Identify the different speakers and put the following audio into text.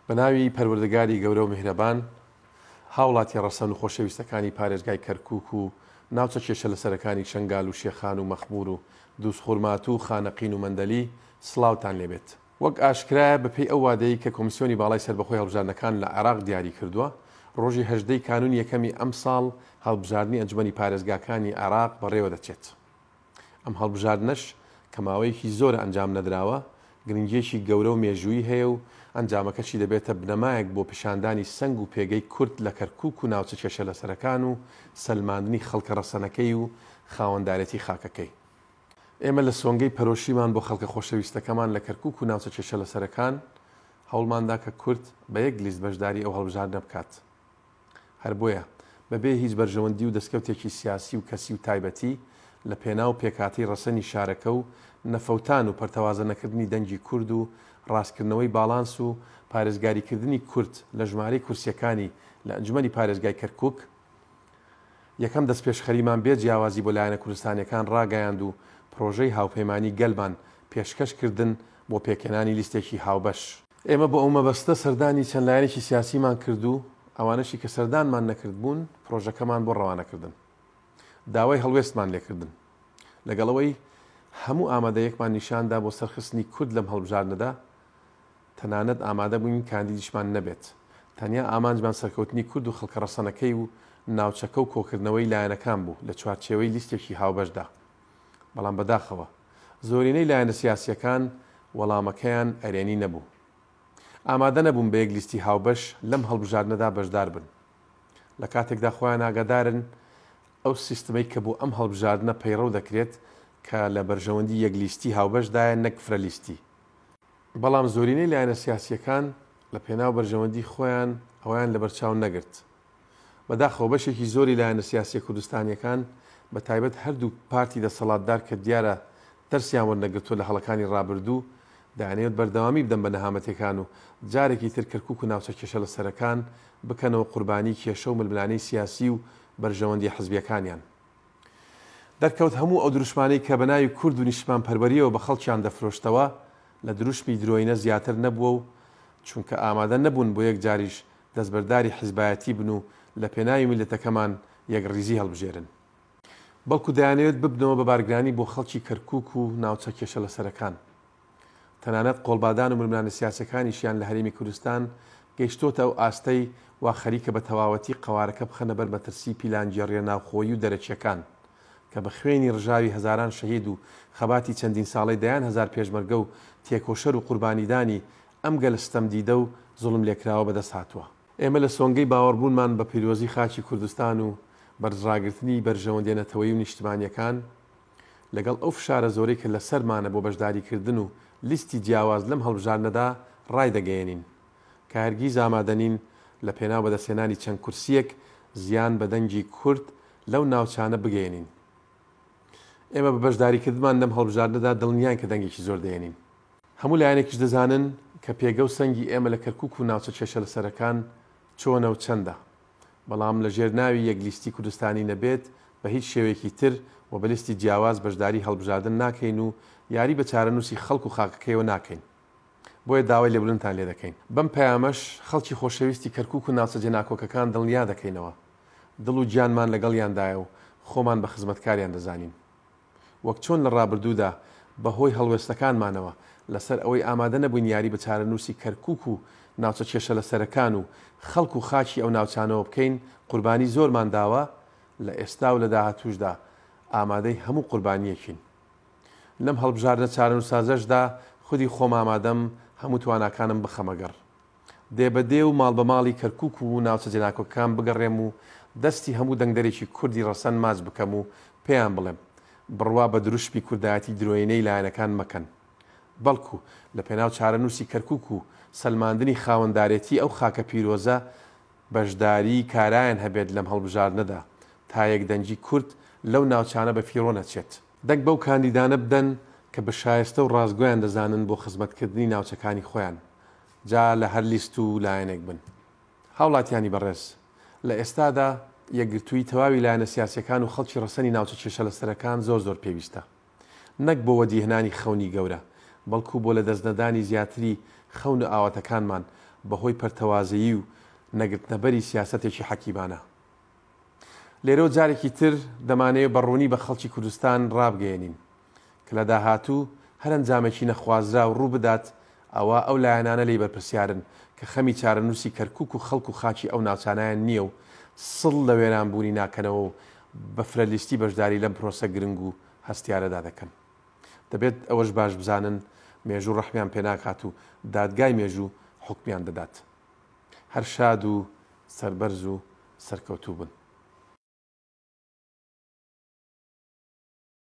Speaker 1: بە ناوی پەروەردگاری گەورە و میهرەبان، هاوڵاتیە ڕەسەن و خۆشەویستەکانی پارێزگای کەرکوک و ناوچە کێشە لەسەرەکانی شەنگال و شێخان و مەخمور و دوزخورماتوو و خانەقین و مەندەلی سڵاوتان لێبێت. وەک ئاشکرایە بەپێی ئەو وادەیەی کە کۆمیسیۆنی باڵای سەربەخۆی هەڵبژاردنەکان لە عێراق دیاری کردووە، ڕۆژی 18 ی کانوونی یەکەمی ئەمساڵ هەڵبژاردنی ئەنجومەنی پارێزگاکانی عێراق بەڕێوەدەچێت. ئەم هەڵبژاردنەش کە ماوەیەکی زۆرە ئەنجام نەدراوە، گرنگییەکی گەورە و مێژوویی هەیە و ئەنجامەکەشی دەبێتە بنەمایەک بۆ پیشاندانی سەنگ و پێگەی کورد لە کەرکووک و ناوچە کێشەلەسەرەکان و سەلماندنی خەڵکە ڕەسەنەکەی و خاوەندارێتی خاکەکەی. ئێمە لە سۆنگەی پەرۆشیمان بۆ خەڵکە خۆشەویستەکەمان لە کەرکووک و ناوچە کێشەلەسەرەکان، هەوڵماندا کە کورد بە یەک لیست بەشداری ئەو هەڵبژاردنە بکات. هەر بۆیە بە بێ هیچ بەرژەوەندی و دەستکەوتێکی سیاسی و کەسی و تایبەتی لە پێناو پێکهاتەی ڕەسەنی شارەکە و نەفەوتان و پەرتەوازە نەکردنی دەنگی کورد و ڕاستکردنەوەی باڵانس و پارێزگاریکردنی کورد لە ژمارەی کورسیەکانی لە ئەنجومەنی پارێزگای کەرکوک یەکەم دەستپێشخەریمان بێ جیاوازی بۆ لایەنە کوردستانیەکان ڕاگەیاند و پڕۆژەی هاوپەیمانی گەلمان پێشکەش کردن بۆ پێکهێنانی لیستێکی هاوبەش. ئێمە بۆ ئەو مەبەستە سەردانی چەند لایەنێکی سیاسیمان کرد و ئەوانەشی کە سەردانمان نەکردبوون پڕۆژەکەمان بۆ ڕەوانە کردن. داوای هەڵوێستمان لێکردن. لەگەڵ ئەوەی هەموو ئامادەیەکمان نیشاندا بۆ سەرخستنی کورد لەم هەڵبژاردنەدا، تەنانەت ئامادە بووین کاندیدیشمان نەبێت. تەنیا ئامانجمان سەرکەوتنی کورد و خەڵکە ڕەسەنەکەی و ناوچەکە و کۆکردنەوەی لایەنەکان بوو لە چوارچێوەی لیستێکی هاوبەشدا. بەڵام بەداخەوە زۆرینەی لایەنە سیاسییەکان وەڵامەکەیان ئەرێنی نەبوو. ئامادە نەبوون بە یەک لیستی هاوبەش لەم هەڵبژاردنەدا بەشدار بن. لە کاتێکدا خۆیان ئاگادارن ئەو سیستمەی کە بۆ ئەم هەڵبژاردنە پەیڕەو دەکرێت کە لە بەرژەوەندی یەک لیستی هاوبەشدایە نەک فرە لیستی. بەڵام زۆرینەی لایەنە سیاسییەکان لە پێناو بەرژەوەندی خۆیان ئەوەیان لەبەرچاو نەگرت. بەداخەوە بەشێکی زۆری لایەنە سیاسیە کوردستانیەکان بە تایبەت هەردوو پارتی دەسەڵاتدار کە دیارە دەرسیان وەرنەگرتووە لە هەڵەکانی ڕابردوو دەیانەوێت بەردەوامی بدەن بە نەهامەتیەکان و جارێکی تر کەرکوک و ناوچە کێشەلەسەرەکان بکەنەوە قوربانی کێشە و ململانێی سیاسی و بەرژەوەندیە حزبیەکانیان. دەرکەوت هەموو ئەو دروشمانەی کە بە ناوی کورد و نیشتمانپەروەریەوە بە خەڵکیان دەفرۆشتەوە لە دروشمی درۆینە زیاتر نەبووە و چونکە ئامادە نەبوون بۆ یەک جاریش دەستبەرداری حیزبایەتی بن و لە پێناوی میللەتەکەمان یەکڕیزی هەڵبژێرن. بەڵکو دەیانەوێت ببنەوە بە بارگرانی بۆ خەڵکی کەرکوک و ناوچە کێشەلەسەرەکان. تەنانەت قۆڵبادان و ململانێ سیاسیەکانیشیان لە هەرێمی کوردستان گەیشتۆتە ئەو ئاستەی وا خەریکە بە تەواوەتی قەوارەکە بخەنە بەر مەترسی پیلانگێڕیە ناوخۆیی و دەرەکیەکان کە بە خوێنی ڕژاوی هەزاران شەهید و خەباتی چەندین ساڵەی دەیان هەزار پێشمەرگە و تێکۆشەر و قوربانیدانی ئەم گەلە ستەمدیدە و زوڵملێکراوە بەدەست هاتووە. ئێمە لە سۆنگەی باوەڕبوونمان بە پیرۆزی خاکی کوردستان و بەرزڕاگرتنی بەرژەوەندیە نەتەوەیی و نیشتمانیەکان، لەگەڵ ئەو فشارە زۆرەی کە لەسەرمانە بۆ بەشداریکردن و لیستی جیاواز لەم هەڵبژاردنەدا ڕایدەگەیەنین کە هەرگیز ئامادەنین لە پێناو بەدەستهێنانی چەند کورسییەک زیان بە دەنگی کورد لەو ناوچانە بگەیەنین. ئێمە بە بەشداریکردنمان لەم هەڵبژاردنەدا دڵنیاین کە دەنگێکی زۆر دەهێنین. هەموو لایەنێکیش دەزانن کە پێگە و سەنگی ئێمە لە کەرکوک و ناوچە کێشەلەسەرەکان چۆنە و چەندە. بەڵام لە ژێر ناوی یەک لیستی کوردستانی نەبێت بە هیچ شێوەیەکی تر و بە لیستی جیاواز بەشداری هەڵبژاردن ناکەین و یاری بە چارەنووسی خەڵک و خاکەکەیەوە ناکەین. بۆیە داوای لێبوردنتان لێ دەکەین. بەم پەیامەش خەڵکی خۆشەویستی کەرکوک و ناوچە جێناکۆکەکان دڵنیا دەکەینەوە دڵ و گیانمان لەگەڵیاندایە و خۆمان بە خزمەتکاریان دەزانین. وەک چۆن لە ڕابردوودا بە هۆی هەڵوێستەکانمانەوە لەسەر ئەوەی ئامادە نەبووین یاری بە چارەنووسی کەرکووک و ناوچە کێشەلەسەرەکان و خەڵک و خاکی ئەو ناوچانەوە بکەین قوربانی زۆرمان داوە، لە ئێستا و لە داهاتووشدا ئامادەی هەموو قوربانییەکین. لەم هەڵبژاردنە چارەنووسسازەشدا خودی خۆم ئامادەم هەموو تواناکانم بخەمە گەڕ. دێ بە دێ و ماڵ بە ماڵی کەرکوک و ناوچە جێناکۆکەکان بگەڕێم و دەستی هەموو دەنگدەرێکی کوردی ڕەسەن ماچ بکەم و پێیان بڵێم بڕوا بە دروشمی کوردایەتی درۆینەی لایەنەکان مەکەن بەڵکو لە پێناو چارەنووسی کەرکوک و سەلماندنی خاوەندارێتی ئەو خاکە پیرۆزە بەشداریی کارایان هەبێت لەم هەڵبژاردنەدا تا یەکدەنگی کورد لەو ناوچانە بە فیڕۆ نەچێت. دەنگ بەو کاندیدانە بدەن کە بە شایستە و ڕاستگۆیان دەزانن بۆ خزمەتکردنی ناوچەکانی خۆیان جا لە هەر لیست و لایەنێک بن. هاوڵاتیانی بەڕێز، لە ئێستادا یەکگرتوویی تەواوی لایەنە سیاسیەکان و خەڵکی ڕەسەنی ناوچە کێشەلەسەرەکان زۆر زۆر پێویستە. نەک بۆ وەدیهێنانی خەونی گەورە، بەڵکو بۆ لەدەستنەدانی زیاتری خەون و ئاواتەکانمان، بەهۆی پەرتەوازەیی و نەگرتنەبەری سیاسەتێکی حەکیمانە. لێرەوە جارێکی تر دەمانەوێ بە ڕوونی بە خەڵکی کوردستان ڕابگەیەنین کە لە داهاتوو هەر ئەنجامێکی نەخوازراو ڕوو بدات ئەوا ئەو لایەنانە لێی بەرپرسیارن کە خەمی چارەنووسی کەرکوک و خەڵک و خاکی ئەو ناوچانەیان نییە و سڵ لە وێرانبوونی ناکەنەوە و بە فرە لیستی بەشداری لەم پرۆسە گرنگ و هەستیارەدا دەکەن. دەبێت ئەوەش باش بزانن مێژوو ڕەحمیان پێناکات و دادگای مێژوو حوکمیان دەدات. هەر شاد و سەربەرز و سەرکەوتوو بن.